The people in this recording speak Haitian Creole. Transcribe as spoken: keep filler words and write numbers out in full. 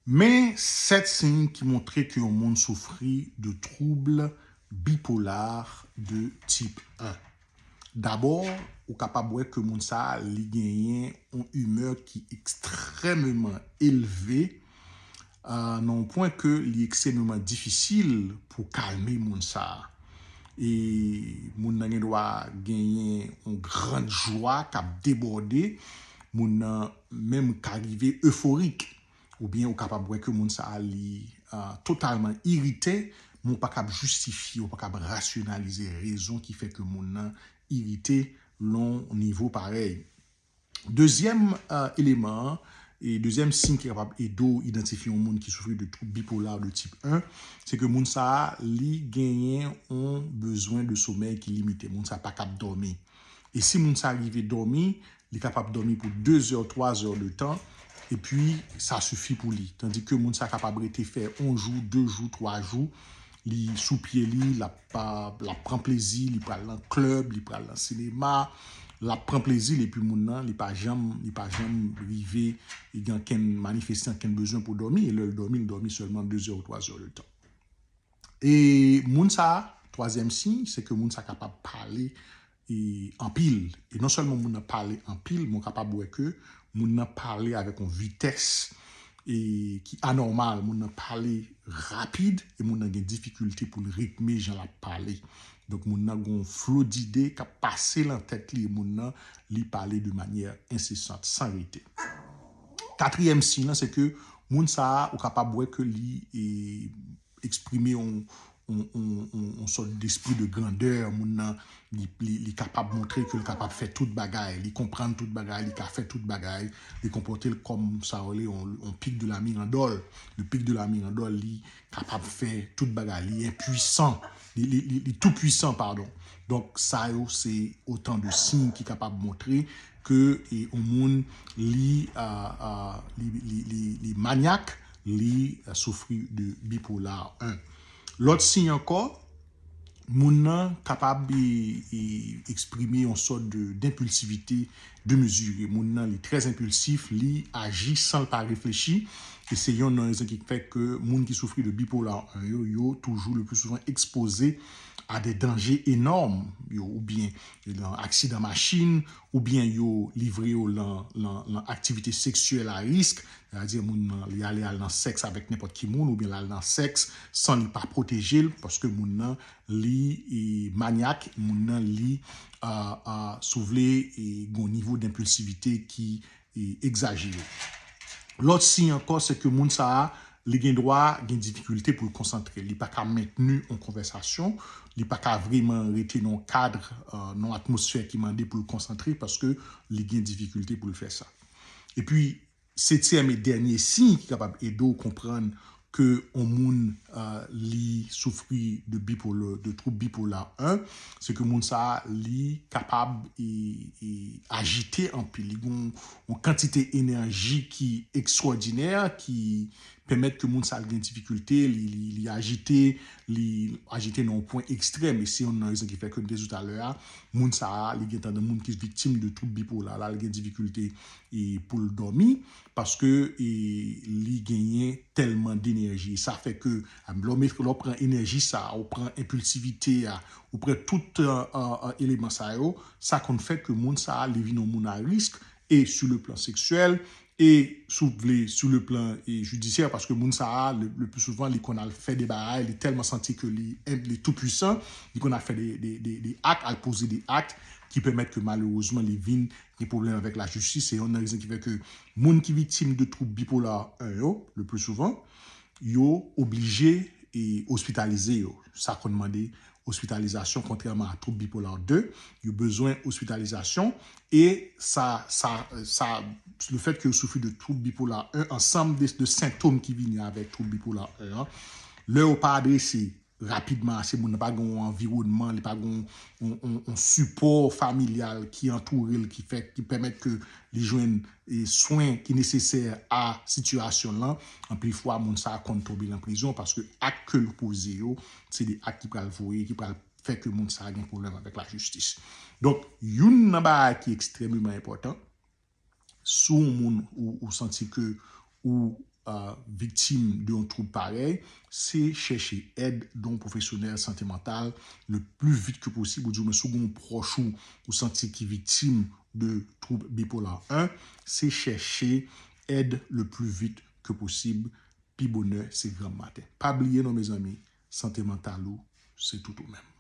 Men sèt siy ki montre ke yon moun soufri de trouble bipolar de type un. Dabò, ou kapab wè ke moun sa a, li genyen yon imè ki ekstrèmeman elve, euh, nan yon pwen ke li ekstrèmeman difisil pou kalme moun sa a. E moun nan gen dwa genyen yon gran jwa k ap debòde, moun nan menm ka rive eforik. Oubyen ou kapab wè ke moun sa a li uh, totalman irite, men ou pa kab jistifye, ou pa kab rasyonalize rezon ki fè ke moun nan irite lon nivo parèy. Dezyèm uh, eleman an, e dezyèm siy ki kapab ede w idantifye yon moun ki soufri de twoub bipola de tip en, se ke moun sa a li genyen yon bezwen de somèy ki limite. Moun sa a pa kab dòmi. E si moun sa a rive dòmi, li kapab dòmi pou de zè, twa zè de tan, epi sa sifi pou li. Tandi ke moun sa a kapab rete fè yon jou, de jou, twa jou, li sou pye li, l ap, l ap pran plezi, li pral nan klèb, li pral nan sinema, l ap pran plezi l, epi moun nan, li pa janm, li pa janm rive, li gen ankenn manifeste ankenn bezwen pou dòmi, e lè l dòmi, l dòmi sèlman de zè ou twa zè de tan. E moun sa a, twazyèm siy, se ke moun sa a kapab pale e anpil. E non sèlman moun nan pale anpil, men w kapab wè ke moun nan pale avèk yon vitès e ki anòmal, moun nan pale rapid e moun nan gen difikilte pou l ritme jan l ap pale. Donk moun nan gen yon flo dide k ap pase lan tèt li, e moun nan li pale de manyè ensesant, san rete. Katriyèm siy lan, se ke moun sa a, ou kapab wè ke li e, eksprime yon, yon, yon, yon, yon sòt despri de grandè, moun nan, li, li, li kapab montre ke l kapab fè tout bagay, li konprann tout bagay, li ka fè tout bagay, li konpòte l kòm sa yo rele yon, yon pic de la Mirandole. Le pic de la Mirandole, li kapab fè tout bagay, li enpwisan, li, li, li, li tou pwisan, padon. Donk, sa yo, se otan de siy ki kapab montre ke e, yon moun, li, a, a, li, li, li, li manyak, li soufri de bipola en. Lòt siy ankò, moun nan kapab e, e, eksprime yon sòt de, denpilsivite demezire. Moun nan, li trè enpilsif, li aji san l pa reflechi. E se yonn nan rezon ki fè ke moun ki soufri de bipola en yo, yo toujou le pli souvan ekspoze a de danje enòm, yo, oubyen nan aksidan machin, oubyen yo livre yo lan, lan, lan aktivite seksyèl a risk, sètadi moun nan li ale al nan sèks avèk nenpòt ki moun, oubyen l al nan sèks san li pa pwoteje l, paske moun nan li e, manyak, moun nan li, a, a, si w vle, e, gen yon nivo denpilsivite ki e, egzajere. Lòt siy ankò, se ke moun sa a, li gen dwa gen difikilte pou l konsantre. Li pa ka mentni yon konvèsasyon, li pa ka vrèman rete nan yon kad, e, nan yon atmosfè ki mande pou l konsantre paske li gen difikilte pou l fè sa. Epi, setyèm e dènye siy ki kapab ede w konprann ke yon moun e, li soufri de bipola, de twoub bipola en, se ke moun sa a, li kapab e, e, ajite anpil. Li gen yon, yon kantite enèji ki ekstwòdinè, ki pèmèt ke moun sa a gen difikilte, li, li, li ajite, li ajite nan yon pwen ekstrèm. E se yonn nan rezon ki fè ke m te di w talè a, moun sa a, li gen tandans, moun ki viktim de twoub bipola la, li gen difikilte e, pou l dòmi, paske e, li genyen tèlman denèji. Sa fè ke a, lè w met, lè w pran enèji sa a, ou pran enpilsivite a, ou pran tout e, e, e, eleman sa yo, sa konn fè ke moun sa a, li vin yon moun a risk, e sou le plan seksyèl, e si w vle, sou le plan e, jidisyè, paske moun sa a, le, le pli souvan, li konn al fè de bagay, li tèlman santi ke li, li tou pwisan, li konn al fè de, de, de, de ak, al poze de ak ki pèmèt ke malerezman li vin gen pwoblèm avèk lajistis. Se yonn nan rezon ki fè ke moun ki viktim de twoub bipola en yo, le pli souvan, yo oblije e ospitalize yo. Sa konn mande ospitalizasyon, kontrèman a twoub bipola de, yo bezwen ospitalizasyon. E sa, sa, sa, le fèt ke yo soufri de twoub bipola en, ansanm de, de sentòm ki vini avèk twoub bipola en an, lè yo pa adrese rapidman ase, moun nan pa gen yon anviwònman, li pa gen yon, yon, yon, yon sipò familyal ki antoure l, ki fè, ki pèmèt ke li jwenn e, swen ki nesesè a sitiyasyon lan, anpil fwa moun sa a konn tonbe lan prizon paske ak ke l poze yo, se de ak ki pral voye, ki pral fè ke moun sa a gen pwoblèm avèk lajistis. Donk, youn nan bagay ki ekstrèmeman enpòtan, si w moun ou, ou santi ke ou uh, viktim de yon twoub parèy, se chèche èd de yon pwofesyonèl sante mantal le pli vit ke posib, oudimwen si w gen yon pwòch ou ou santi ki viktim de twoub bipolar un, se chèche èd le pli vit ke posib, pi bonè se granm maten. Pa bliye non mezanmi, sante mantal ou se tout ou menm.